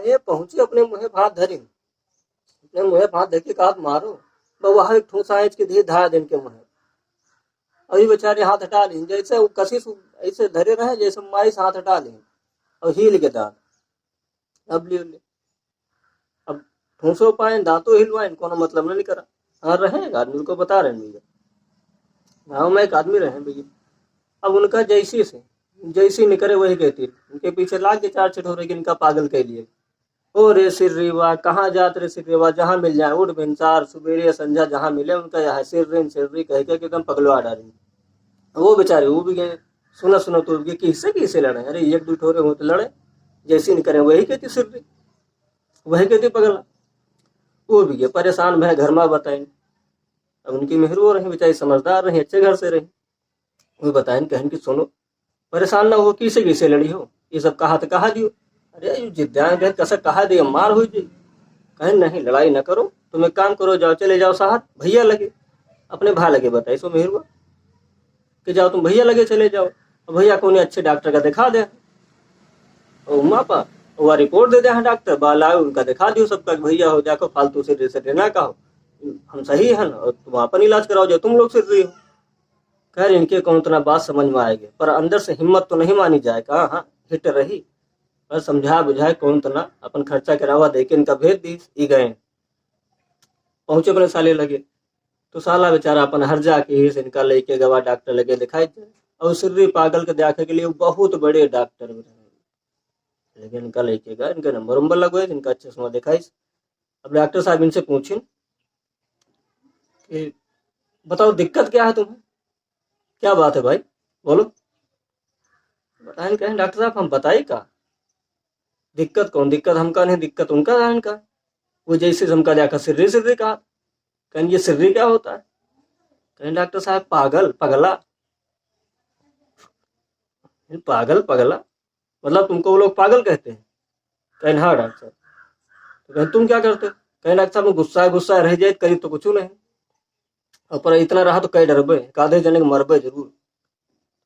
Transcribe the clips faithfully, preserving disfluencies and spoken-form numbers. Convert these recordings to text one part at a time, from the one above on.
ये पहुँची, अपने मुँहे पे हाथ धरी, अपने मुँहे पे हाथ धरके कहा, "मारो।" बउआ एक ठूसा ऐंच के दिए धार दिन के मुँहे। अभी बेचारे हाथ हटा ली, जैसे वो कसी से ऐसे धरे रहे, जैसे माई से हाथ हटा ली और हील के दाँत। अब ले, ले। अब ठूसो पाएन, दाँतों हिलवाएन, कोनो मतलब नहीं करा। हाँ, रहे एक आदमी, उनको बता रहे हैं भैया, गाँव में एक आदमी रहे भैया। अब उनका जैसी से, जैसी निकरे वही कहती, उनके पीछे लाग के चार छे ठो रहे कि इनका पागल कह लिए। "ओ रे सिर्री वाह, कहाँ जात रे सिर्री वाह, जहाँ मिल जाए, उठ भिनसार, सुबेरे, संझा, जहाँ मिले उनका यहाँ सिर्री, सिर्री" कह के एकदम पगलवा डाली। वो बेचारे, वो भी गए, सुना, सुना तो ये किससे, किससे लड़े? अरे, एक दो ठो रहे हो तो लड़े, जैसी निकरे वही कहती सिर्री, वही कहती पगला। वो भी गए, परेशान भए, घर में बताए। अब उनकी मेहरुओ रही, बेचारी समझदार रही, अच्छे घर से रही। वो बताए, कहन कि सुनो, परेशान ना हो, किसे किसे लड़ी हो, ये सब कहा तो कहा दियो। अरे, ये जिद्दान गए, कसा कहा दियो, मार हो जाई। कहे, "नहीं, लड़ाई ना करो, तुम एक काम करो, जाओ, चले जाओ साहब भैया लगे, अपने भा लगे बताई सो मेहरुआ कि जाओ तुम भैया लगे चले जाओ, और भैया को उन्हें अच्छे डॉक्टर का दिखा दे।" और माँ पा, वह रिपोर्ट दे दे, "हाँ डॉक्टर, बाला उनका दिखा दियो सबका कि भैया हो, जाको फालतू से, से ना कहो, हम सही हन और तुम अपन इलाज कराओ जो तुम लोग सिर रही हो।" कह रहे, इनके कौन इतना बात समझ में आएगी, पर अंदर से हिम्मत तो नहीं मानी जाए, कहा, हाँ, हिट रही, पर समझा बुझाए कौन इतना अपन खर्चा करावा दे के इनका भेज दी, ई गए। पहुँचे अपने साले लगे, तो साला बेचारा अपन हर जाके ही से इनका लेके गवा डॉक्टर लगे दिखाई दे। और सिर्री पागल के देखे के लिए बहुत बड़े डॉक्टर भी रहे, लेकिन इनका लेके गए, इनके नंबर उम्बर लगवाए, इनका चश्मा दिखाई। अब डॉक्टर साहब इनसे पूछिन कि बताओ दिक्कत क्या है तुम्हें, क्या बात है भाई, बोलो। बताएं, कहें, "डॉक्टर साहब, हम बताई का? दिक्कत कौन? दिक्कत हमका नहीं, दिक्कत उनका है इनका।" वो जैसे हमका देखा, सिर्री सिर्री कहा। कहें, "ये सिर्री क्या होता है?" कहें, "डॉक्टर साहब, पागल, पगला।" "पागल, पगला? मतलब तुमको वो लोग पागल कहते हैं?" कहें, "हाँ डॉक्टर साहब।" तो कहें, "तुम क्या करते हो?" कहें, "डॉक्टर साहब, मैं गुस्सा, गुस्सा रह जाए, करी तो कुछ नहीं।" और पर इतना रहा तो कई डरबे, एक आधे जने के मरबे जरूर।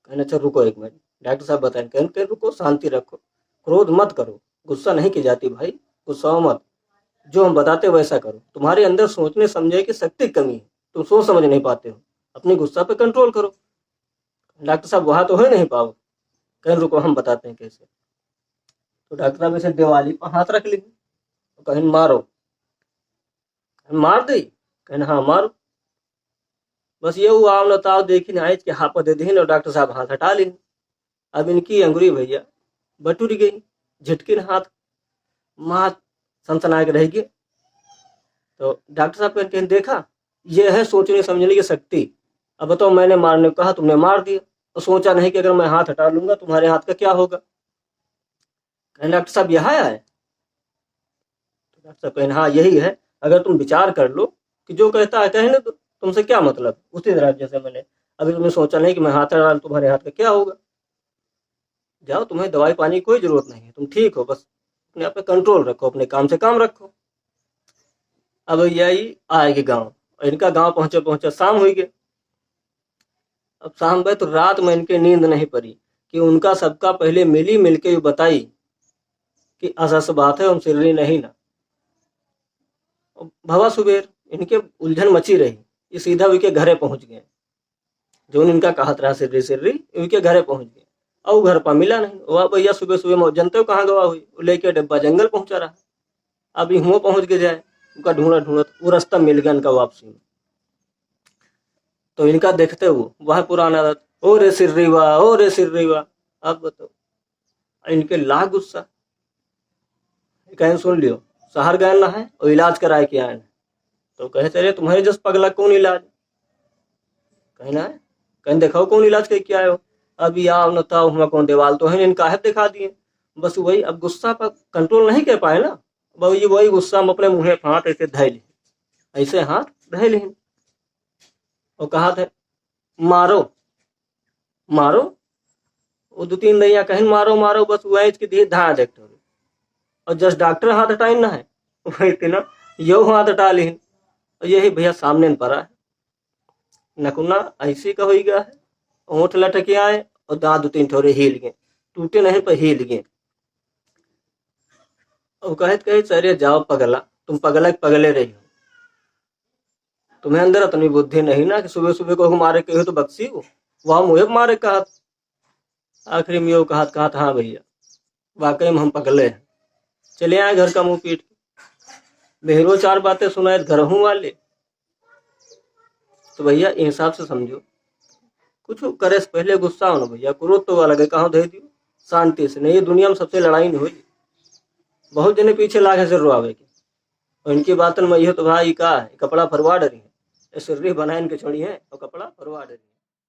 कहने, "अच्छा रुको एक मिनट, डॉक्टर साहब बताएं।" कहने, "कहने, रुको, शांति रखो, क्रोध मत करो, गुस्सा नहीं की जाती भाई, गुस्सा मत, जो हम बताते वैसा करो। तुम्हारे अंदर सोचने समझने की शक्ति की कमी है, तुम सोच समझ नहीं पाते हो, अपने गुस्सा पे कंट्रोल करो।" डॉक्टर साहब वहाँ तो हो नहीं पाओ। कहने, "रुको, हम बताते हैं कैसे।" तो डॉक्टर साहब ऐसे दिवाली पर हाथ रख ली, तो कहने, "मारो।" "मार दी?" कहने, "हाँ, मारो।" बस ये वो आव न ताव देखिन, आइज के हापा दे दीन और डॉक्टर साहब हाथ हटा लीन। अब इनकी अंगुरी भैया बटुर गई, झटकिन हाथ, मार सनसना के रह गई। तो डॉक्टर साहब कहने, "देखा, ये है सोचने समझने की शक्ति। अब बताओ, मैंने मारने को कहा, तुमने मार दिया, और सोचा नहीं कि अगर मैं हाथ हटा लूंगा, तुम्हारे हाथ का क्या होगा?" कहने, "डॉक्टर साहब, यह है?" तो डॉक्टर साहब कहने, "हाँ, यही है। अगर तुम विचार कर लो कि जो कहता है कहने दो, तुमसे क्या मतलब?" उसी तरह जैसे मैंने, "अभी तुमने सोचा नहीं कि मैं हाथ हटा लूँ, तुम्हारे हाथ का क्या होगा? जाओ, तुम्हें दवाई पानी की कोई जरूरत नहीं है, तुम ठीक हो, बस अपने आप पे कंट्रोल रखो, अपने काम से काम रखो।" अब यही आएगी गाँव, और इनका गाँव पहुँचे पहुँचे शाम हुई गई। अब शाम भई तो रात में इनके नींद नहीं पड़ी कि उनका सबका पहिले मिली, मिलके यू बताई कि अस अस बात है, हम सिर्री नहीं ना। अब भवा सुबेर इनके उलझन मची रही, ये सीधा उनके घरे पहुँच गए। जौन इनका कहत रहा सिर्री सिर्री, उनके घरे पहुँच गए। और घर पर मिला नहीं। वह भैया सुबह सुबह में जनते हो कहाँ गवा हुई, वो लेके डब्बा जंगल पहुँचा रहा। अब हुआ पहुँच के जाए, उनका ढूंढत ढूंढत वो रास्ता मिल गया इनका वापसी में। तो इनका देखते हुए वह पुराना आदत, "ओ रे सिर्री वाह, ओ रे सिर्री वाह।" अब बताओ, इनके लाख गुस्सा। कहें, "सुन लियो, शहर गए ना है और इलाज कराए के आए हैं।" तो कहे, "अरे, तुम्हारे जस पगला कौन इलाज?" कहे ना है, कहें, "दिखाओ कौन इलाज करके आए हो?" अब या न था, हुआ कौन दीवाल तो है, इनका है दिखा दिए। बस वही, अब गुस्सा पर कंट्रोल नहीं कर पाए ना, वही, वही गुस्सा में अपने मुँहे पे हाथ ऐसे धै ली, ऐसे हाथ धै ली और कहा थे, "मारो, मारो।" वो दो तीन दैया कहिन, "मारो, मारो," बस वो ऐंच के दिए धार डॉक्टर। और जस डॉक्टर हाथ हटाइन ना है, वही तीनों यो हाथ हटा लिहिन। और यही भैया सामने न पड़ा है, नकुना ऐसी का होई गया है, ओंठ लटके आए और दाँत दो तीन ठोरे हिल गए, टूटे नहीं पर हिल गए। अब कहत कहे, "अरे जाओ पगला, तुम पगला के पगले रही हो। तुम्हें अंदर इतनी बुद्धि नहीं ना कि सुबह सुबह को मारे कहो तो बख्शी हो, वह मुझे मारे कहत।" आखिरी में यो कहत कहत, "हाँ भैया, वाकई में हम पगले हैं।" चले आए घर का मुंह पीट के। मेहरो चार बातें सुनाए घरहू वाले। तो भैया, ये हिसाब से समझो, कुछ करे से पहले गुस्सा हो ना भैया, क्रोध तो अलग है, कहाँ धर दियो शांति से, नहीं ये दुनिया में सबसे लड़ाई नहीं हुई। बहुत जने पीछे लागे से रोआवे के, और इनकी बातन में यह तो भाई का है, कपड़ा फरवा डरी है, ये सिर्री बनाए इनके छोड़ी है और कपड़ा फरवा डरी है।